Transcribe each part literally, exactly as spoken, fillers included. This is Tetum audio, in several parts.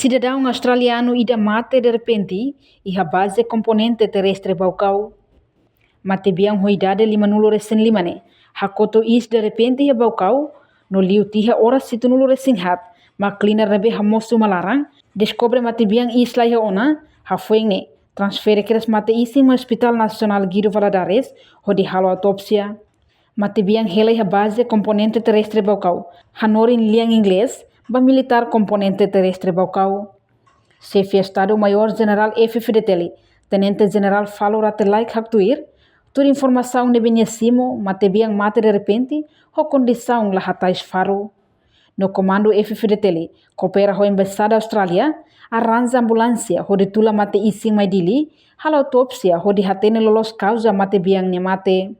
Sidadaun australianu ida mate derrepente iha baze komponente terrestre Baucau. Matebian ho idade limanulu resin lima ne'e hakotu iis derrepente iha Baucau, no liu tiha oras hitunulu resin haat, mak cleaner ne'ebé hamosu uma laran deskobre matebian iis la iha ona, hafoin ne'e transfere kedas mate-isin mai Hospital Nasionál Guido Valadares hodi halo autópsia. Matebian hela iha baze komponente terrestre Baucau, hanorin lian inglés ba militár komponente terrestre Baucau. Xefe Estadu Maiór Jenerál F-FDTL, Tenente Jenerál Falo Rate Laek haktuir, tuir informasaun ne'ebé nia simu, matebian mate derrepente ho kondisaun la hatais faru. No Komandu F-FDTL koopera ho Embaixada Austrália, arranja ambulánsia hodi tula mate-isin mai Dili, halo autópsia hodi hatene loloos kauza matebian nia mate.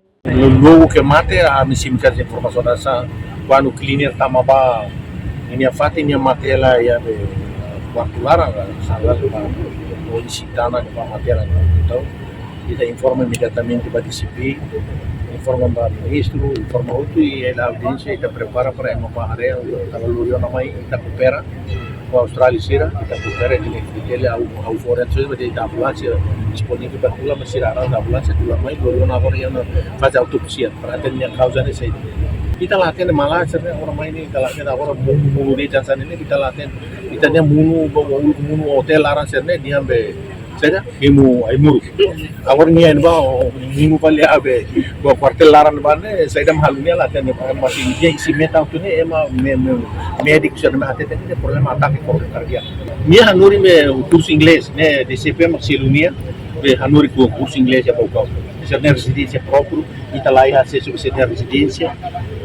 Logo ke mate, ami simu kedas informasaun hanesan, kuandu cleaner tama ba ninia fatin, nia mate hela iha be kuartu laran, sala ba, o isi tana ba mate hela. Entaun ita informa imediatamente ba D C P, informa ba ministru, informa hotu, i hela audiénsia, ita prepara para ema ba área, ita lori ona mai, ita koopera ho Austrália sira, ita koopera ho F-FDTL, ha'u, ha'u fó orientasaun, ita ambulánsia disponivel ba tula, mas sira arranja ambulánsia tula mai, lori ona agora iha ona faze autópsia para hatene kauza ne'e saida. Ita la hatene malah, sira-ne'e agora mai ne'e, ita la hatene agora munu, munu ne'e hanesan ne'e, ita la hatene, ita-nia munu, ba, uluk munu hotel laran sira-ne'e, nia be, saida, hemu ai-moruk. Agora nia iha ne'ebá, munu fali iha be, ba kuartél laran ba ne'e, saida mak halo nia la hatene, mas nia iha metan hotu ne'e, ema, me, me, médiku sira-ne'e mak hateten, ne'e problema atake kor-, kardíaku. Nia hanorin be kursu inglés, ne'e D C P mak selu nia, be hanorin ku-, kursu inglés iha Baucau. Sira-nia rezidénsia própriu, ita la iha asesu ba sira-nia rezidénsia,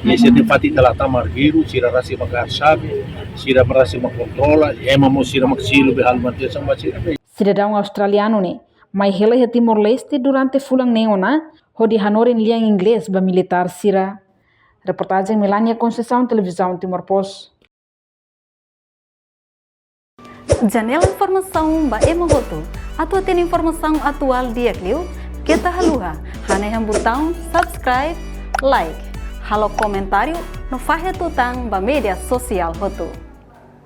ne'e sira-nia fatin ita la tama arbiru, sira rasik mak kaer xave, sira rasik mak kontrola, ema mós sira mak selu be halo manutensaun ba sira be. Sidadaun australianu ne'e mai hela iha Timor-Leste durante fulan neen ona, hodi hanorin lian inglés ba militár sira. Reportajen Melania Conceição, Televizaun Timor Post. Janela informasaun ba ema hotu. Atu hatene informasaun atuál di'ak liu, keta haluha hanehan butaun subscribe, like, halo komentáriu no fahe tutan ba média sosiál hotu.